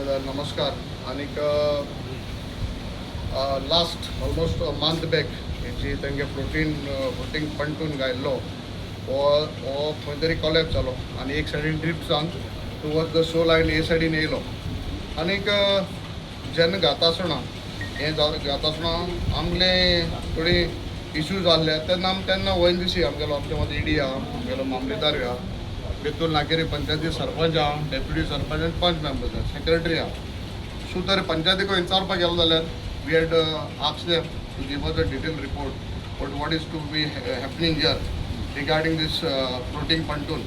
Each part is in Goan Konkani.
जाल्यार नमस्कार. आनीक लास्ट ऑलमोस्ट मंथ बॅक जी तेंगे फ्लोटींग पंटून घायल्लो, हो हो खंय तरी कॉलेप्स जालो आनी एक सायडीन ड्रिफ्ट जावन टुवर्ड्स the शोर लायन हे सायडीन येयलो. आनीक जेन्ना घाता आसतना, हें जाता आसतना आमगेले थोडी इश्यूज आहले. तेन्ना आमी तेन्ना ओएनजीसी आमगेलो, आमच्या मदीं इडी आहा, आमगेलो मामलेदार आहा, बेतूल नाकेरी पंचायती सरपंच आहा, डेप्युटी सरपंच आनी पंच मेंबर्स आहा, सेक्रेटरी आहा. सो तर पंचायतीक विचारपाक गेलो जाल्यार we had asked them to give us a detail report what is to be happening here regarding this floating pontoon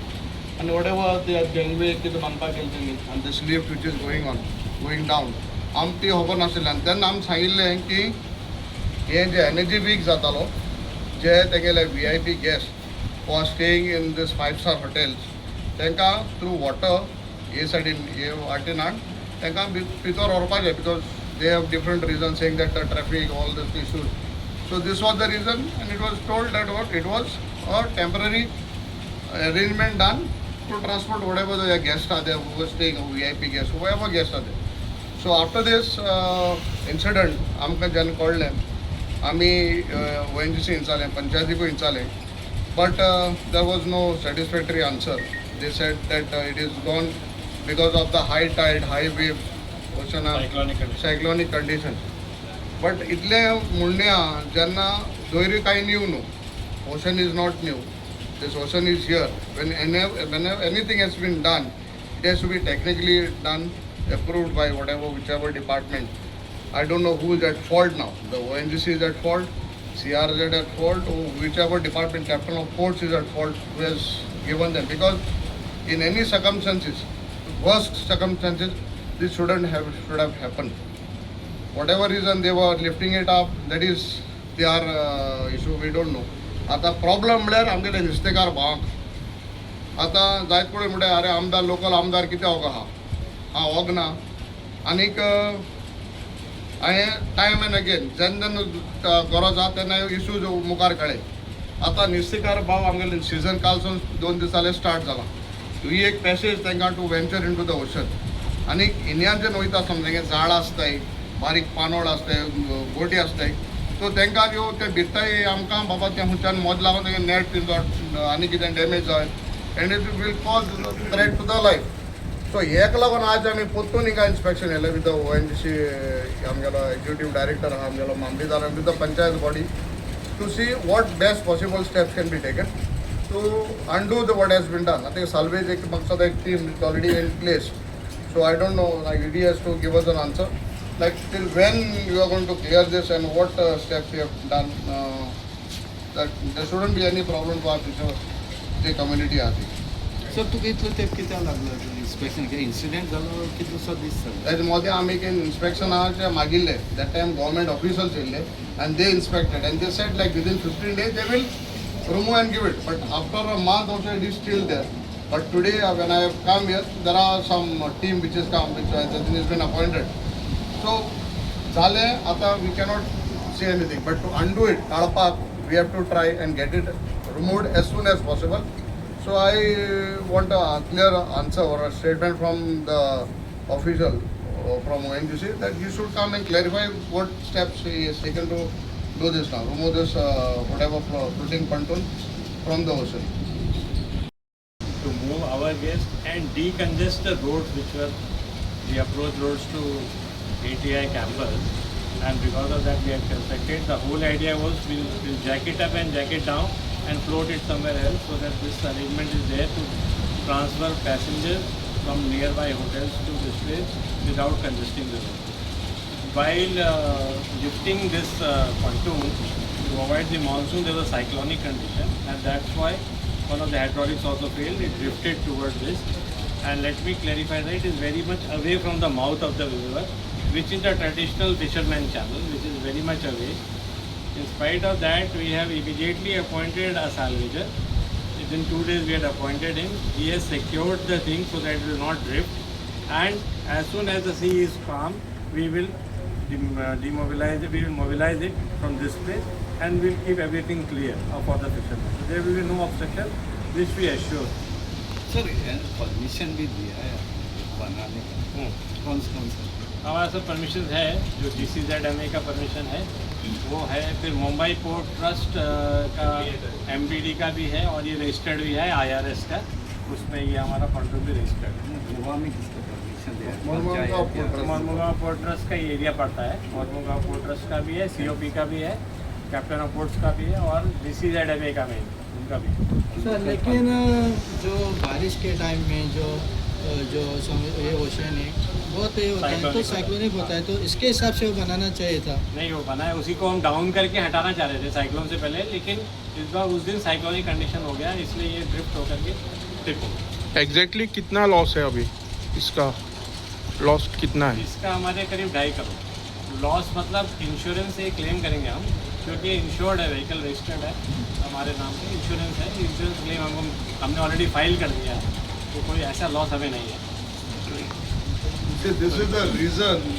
and whatever the gangway कितें बांदपाक गेले तेणी आनी this lift which is going on, going down, आमकां ती खबर नाशिल्ली. आनी तेन्ना आमी सांगिल्लें की हें जे एनर्जी वीक जातालो, जे तेगेले VIP guest who are staying in this five star hotels, तांकां थ्रू वॉटर हे सायडीन, हे वाटेन हाड तांकां भितर व्हरपाचें, because they have different reason saying that the traffic, all this issues. So this was the reason, and it was told that what it was a temporary arrangement done to transport whatever the guests are there who were staying, VIP guests, whoever guests are there. So after this incident, आमकां जेन्ना कळ्ळें, आमी ओएनजीसी विचारलें, पंचायतीकूय विचारलें, but there was no satisfactory answer. They said that it is gone because of the high tide, high wave, ocean Cyclonic condition. Cyclonic condition. But इतलें म्हणणें आहा, जेन्ना दर्यो कांय न्यू न्हू, ocean is not new. This ocean is here. When anything has been done, it has to be technically done, approved by whatever, whichever department. I don't know who is at fault now. The ONGC is at fault, CRZ at fault, or whichever department, captain of ports is at fault who has given them. Because in any circumstances, worst circumstances, this shouldn't have should have happened. Whatever reason they were lifting it up, that is their issue. We don't know. आता प्रॉब्लम म्हळ्यार आमगेले नुस्तेकार भावांक आतां जायत कडेन म्हणटा, अरे आमदार, लोकल आमदार कितें ओग आहा? हांव ओग ना. आनीक हांवें टायम एंड अगेन जेन्ना जेन्ना गरज आहा तेन्ना इश्यूज मुखार काडले. आतां नुस्तेकार भाव आमगेले सिजन कालसून 2 दीस जाले स्टार्ट जाला. ही एक पॅसेज तांकां to venture into the ocean. आनी इंडियान जेन्ना वयता आसतना तेंगे जाळ आसताय, बारीक पानोळ आसताय, बोटी आसताय, सो तांकां ह्यो ते भिरताय आमकां बाबा तें खंयच्यान मोद लागून तेंगे नेट तेंचो आनी कितें डॅमेज जाय and it will cause threat to the life. So हेका लागून आज आमी परतून हिंगा इन्स्पेक्शन येयलें विथ the ONGC, आमगेलो एक्झिक्युटीव डायरेक्टर आहा, आमगेलो मामलेदार, with the panchayat body to see what best possible steps can be taken to undo the what has been done. I think salvage एक मकसद एक team is already in place. So I don't know, like ED has to give us an answer. Like till when you are going to clear this and what steps you have done, that there shouldn't be any problem to our future, the community आहा. सर, तुका इतलो तेंप कित्याक लागलो इन्स्पेक्शन? इन्सिडेंट जालो कितलोसो दीस जालो? ताजे मदें आमी एक इन्स्पेक्शनाचे मागिल्ले. That time government officials येयल्ले and they inspected and they said like within 15 days they will remove and give it. But after a month also it is still there. But today when I have come here, there are some team which has come, which has been appointed. So जालें आतां we cannot say anything. But to undo it, काडपाक we have to try and get it removed as soon as possible. So I want a clear answer or a statement from the official from ONGC that you should come and clarify what steps he has taken to do this now, remove this whatever floating pontoon from the ocean. To move our guests and decongest the roads which were the approach roads to ATI campus, and because of that we had constructed. The whole idea was we'll jack it up and jack it down and float it somewhere else, so that this arrangement is there to transfer passengers from nearby hotels to this place without congesting the road. While lifting this pontoon to avoid the monsoon, there was a cyclonic condition, and that's why one of the hydraulics also failed. It drifted towards this. And let me clarify that it is very much away from the mouth of the river, which is the traditional fisherman channel, which is very much away. In spite of that, we have immediately appointed a salvager. Within 2 days, we had appointed him. He has secured the thing so that it will not drift. And as soon as the sea is calm, we will demobilize it, we will mobilize it from this place and we'll keep everything clear for the fishermen. So there will be no obstruction, this we assure. Sir, permission भी दिया है? बनाने का हम्म। कौन कौन सा? हमारा सब परमिशन है, जो जीसीजेडएमए का परमिशन है वो है, फिर मुंबई पोर्ट ट्रस्ट का एमबीडी का भी है और ये रजिस्टर्ड भी है आईआरएस का, उसमें ये हमारा पॉन्टून भी रजिस्टर्ड है। गोवा में किसका परमिशन दिया है? Mormugao port trust. Mormugao port trust का ये एरिया पड़ता है। मोरमुगांव पोर्ट ट्रस्ट का भी है, सीओपी का भी है, कैप्टन ऑफ पोर्ट्स का भी है और जीसीजेडएमए का मेन उनका भी है। सर, लेकिन जो बारिश के टाइम में जो जो ये ओशन है बहुत ये होता है, तो साइक्लोनिक साइक्लोनिक होता है, तो इसके हिसाब से वो बनाना चाहिए था। नहीं, वो बना है, उसी को हम डाउन करके हटाना चाह रहे थे साइक्लोन से पहले, लेकिन इस बार उस दिन साइक्लोनिक कंडीशन हो गया, इसलिए ये ड्रिफ्ट होकर के टिप हो गया। एग्जैक्टली कितना लॉस है अभी इसका? लॉस कितना है? इसका हमारे करीब 2.5 करोड़ लॉस, मतलब इंश्योरेंस से क्लेम करेंगे हम, क्योंकि इंश्योर्ड है, व्हीकल रजिस्टर्ड है हमारे नाम पे, इंश्योरेंस है, इंश्योरेंस क्लेम हमको हमने ऑलरेडी फाइल कर दिया है, तो कोई ऐसा लॉस हमें नहीं है। This is the reason.